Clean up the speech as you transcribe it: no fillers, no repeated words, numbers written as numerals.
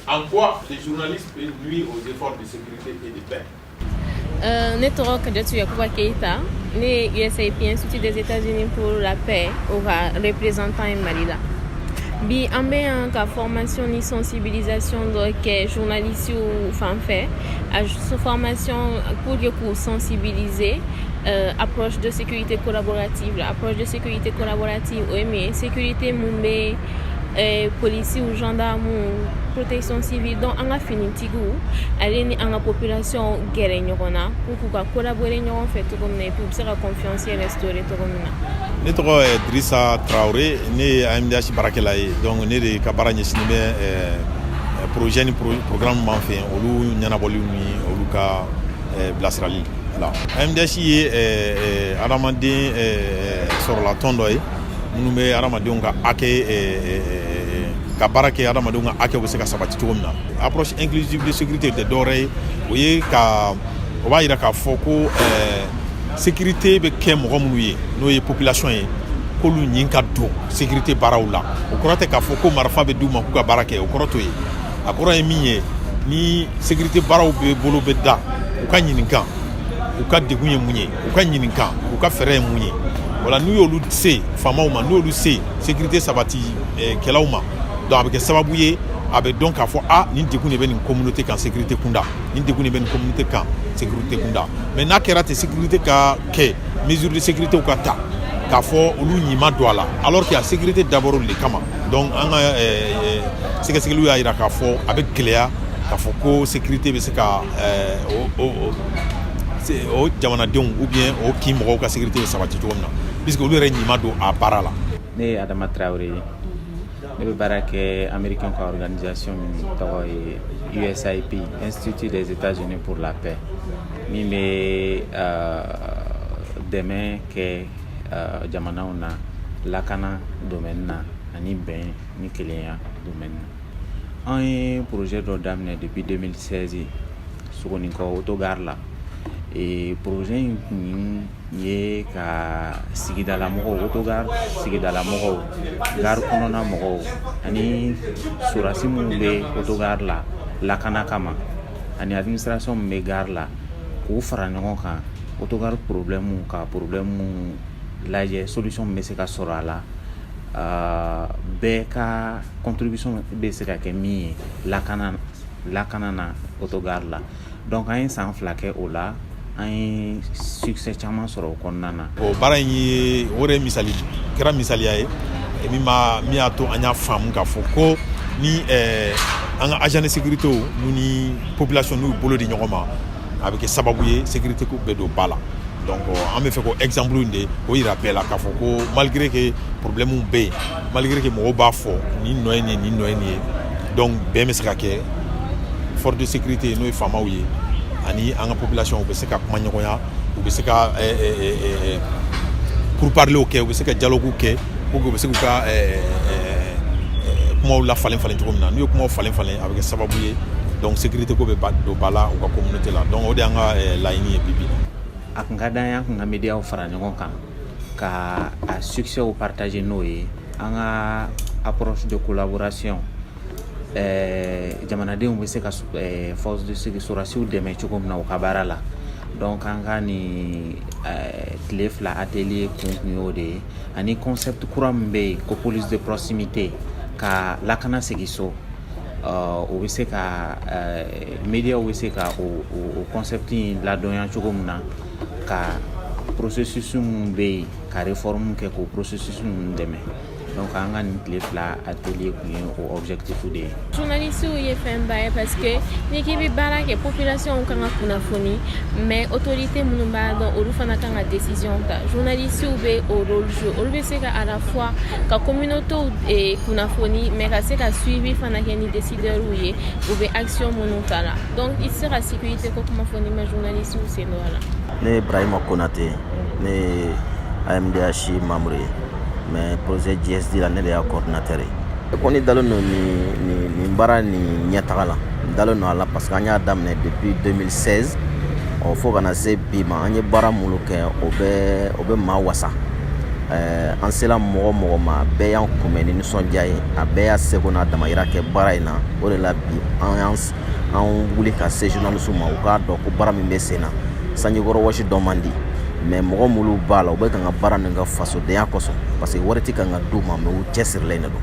En quoi les journalistes peuvent nuire aux efforts de sécurité et de paix? Ne tɔgɔ Kadiatou Yakuba Keita. Ne ye USAIP, Institut des États-Unis pour la paix, o ka représentant ye Mali la. Bi an bɛ yan ka formation ni sensibilisation dɔ kɛ journalistes fan fɛ, a formation pour que k'u sensibiliser approche de sécurité collaborative la. Approche de sécurité collaborative, o ye min ye, sécurité mun bɛ policiers, gendarmes, protection civile, donc an ka finitigiw ale ni an ka population gɛrɛ ɲɔgɔn na pour k'u ka collaborer ɲɔgɔn fɛ cogo min na, et puis u bɛ se ka confiance restaurer cogo min na. Ne tɔgɔ ye Drissa Traoré, ne ye AMDH baarakɛla ye. Donc ne de ka baara ɲɛsinnen bɛ projet ni programme b'an fɛ yen, olu ɲɛnabɔliw ni olu ka bilasirali la. AMDH ye adamaden sɔrɔlatɔn dɔ ye minnu bɛ adamadenw ka hakɛ ka baara kɛ, adamadenw ka hakɛw bɛ se ka sabati cogo min na. Approche inclusive de sécurité tɛ dɔwɛrɛ ye, o ye ka o b'a yira k'a fɔ ko sécurité bɛ kɛ mɔgɔ minnu ye, n'o ye population ye, k'olu ɲin ka don sécurité baaraw la. O kɔrɔ tɛ k'a fɔ ko marifa bɛ d'u ma k'u ka baara kɛ, o kɔrɔ t'o ye. A kɔrɔ ye min ye, ni sécurité baaraw bɛ bolo bɛ da, u ka ɲininka u ka degun ye mun ye, u ka ɲininka u ka fɛɛrɛ ye mun ye. Wala n'u y'olu se faamaw ma, n'u y'olu se sécurité sabati kɛlaw ma, donc a bɛ kɛ sababu ye a bɛ dɔn k'a fɔ a nin degun de bɛ nin communauté kan sécurité kunda, nin degun de bɛ nin communauté kan sécurité kunda. Mais n'a kɛra ten, sécurité ka kɛ, mesure de sécurité ka ta k'a fɔ olu ɲi ma don a la, alors que a sécurité d'abord de kama. Donc an ka sɛgɛsɛgɛliw y'a jira k'a fɔ a bɛ gɛlɛya k'a fɔ ko sécurité bɛ se ka o jamanadenw ou bien o kin mɔgɔw ka sécurité bɛ sabati cogo min na, puisque olu yɛrɛ ɲi ma don a baara la. Ne ye Adama Traoré ye. Ne bɛ baara kɛ américain ka organisation min tɔgɔ ye USAIP, Institut des États-Unis pour la paix, min bɛ dɛmɛ kɛ jamanaw na lakana domaine na ani bɛn ni kelenya domaine na. An ye projet dɔ daminɛ depuis 2016 Sogonikɔ autogare la. Et projet in kun ye ka sigidala mɔgɔw, autogare sigidala mɔgɔw, gare kɔnɔna mɔgɔw ani sɔrɔdasi minnu bɛ autogare la lakana kama ani administration min bɛ gare la, k'u fara ɲɔgɔn kan autogare problème ka problème lajɛ, solution min bɛ se ka sɔrɔ a la, bɛɛ ka contribution bɛ se ka kɛ min ye lakana na autogare la. Donc an ye san 2 kɛ o la, an ye succès caman sɔrɔ o kɔnɔna na. O baara in ye, o de ye misali kɛra misaliya ye min b'a min y'a to an y'a faamu k'a fɔ ko ni an ka agent de sécurité n'u ni population n'u bolo di ɲɔgɔn ma, a bɛ kɛ sababu ye sécurité ko bɛ don ba la. Donc an bɛ fɛ ko exemple in de o yira bɛɛ la k'a fɔ ko malgré que problème bɛ yen, malgré que mɔgɔw b'a fɔ nin nɔ ye nin ye, nin nɔ ye nin ye, donc bɛn bɛ se ka kɛ force de sécurité, n'o ye faamaw ye, ani an ka population, u bɛ se ka kuma ɲɔgɔnya, u bɛ se ka pourparlers kɛ, u bɛ se ka dialogue kɛ pour que u bɛ se k'u ka kumaw la falen falen cogo min na. N'u ye kumaw falen falen, a bɛ kɛ sababu ye donc sécurité ko bɛ don ba la u ka communauté la. Donc o de y'an ka laɲini ye bi bi. A kun ka d'an ye an kun ka médiaw fara ɲɔgɔn kan ka a succès partager, n'o ye an ka approche de collaboration, jamanadenw bɛ se ka force de sécurité, sɔrɔdasiw dɛmɛ cogo min na u ka baara la. Donc an ka nin tile 2 atelier kun y'o de ye, ani concept kura min bɛ yen ko police de proximité, ka lakana segin so, o bɛ se ka médiaw bɛ se ka o concept in ladɔnya cogo min na, ka processus min bɛ yen ka réforme kɛ, k'o processus ninnu dɛmɛ. Donc an ka nin tile 2 atelier kun ye o objectif de ye. Journalistes ye fɛnba ye, parce que n'i k'i bɛ baara kɛ, population kan ka kunnafoni, mais autorité minnu b'a dɔn, olu fana kan ka décision ta. Journalistes bɛ o rôle jouer. Olu bɛ se ka à la fois ka communauté kunnafoni, mais ka se ka suivi fana kɛ ni décideurs ye, u bɛ action minnu ta la. Donc i tɛ se ka sécurité ko kuma fɔ n'i ma journalistes sen don a la. Ne ye Ibrahima Konate, ne ye AMDH membre ye, mais projet GSD la, ne de y'a coordinateur ye. Ne kɔni dalen don nin baara nin ɲɛtaga la. N dalen don a la parce que an y'a daminɛ depuis 2016 ɔ fo ka na se bi ma. An ye baara minnu kɛ, o bɛ maa wasa. An sera mɔgɔ mɔgɔ ma, a bɛɛ y'an kunbɛn ni nisɔndiya ye, a bɛɛ y'a seko n'a damayira kɛ baara in na. O de la bi an y'an an wuli ka se journaliste ma, u k'a dɔn ko baara min bɛ sen na, sanjikɔrɔ wɔsi dɔ man di, mais mɔgɔ minnu b'a la, u bɛ kan ka baara nin kɛ fasodenya kosɔn, parce que wari tɛ kan ka d'u ma, mais u cɛsirilen de don.